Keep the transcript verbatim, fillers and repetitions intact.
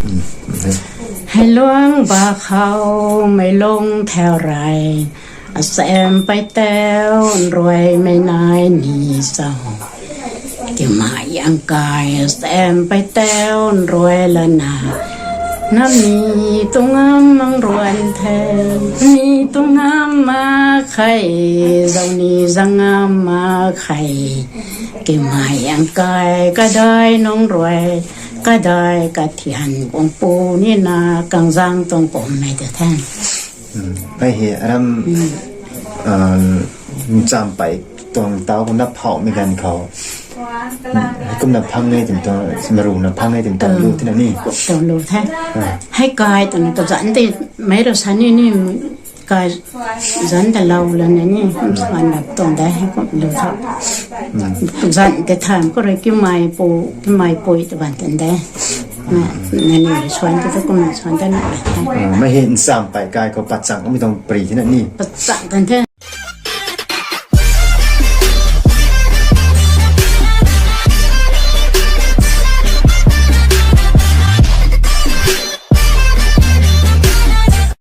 Hei luang ba khou mei lung thau rei, asem pei teu nruai mei nai ni sau. Tiumei ang kai asem pei teu nruai lana, nam ni tu ngam mang ruan the, ni tu ngam ma khe, zau ni zang ngam ma khe. Tiumei ang kai kadai nung ruai, kadai kathian kung pu ni na kang zang tuang kummei tu the. Hei hei aram ncham pei tuang tau kumna phauhmei ganv khou, kumna phang e twmei tuang, maru na phang e twmei tuang lu thena ni. Tuang lu the. Hei kai twna kazanc tei mei rui sa ni ni kai zanc ta lou lana ni kum swan lap tuang de hei kum lu tho. Zanc tei tham khou rui kiumei pu, kiumei pui tw ban tan de. Nani swan tei tu kumna swan ta na. Mei hei ncham pei kai khou pachang kummei tuang pri thena ni. Pachang tan the.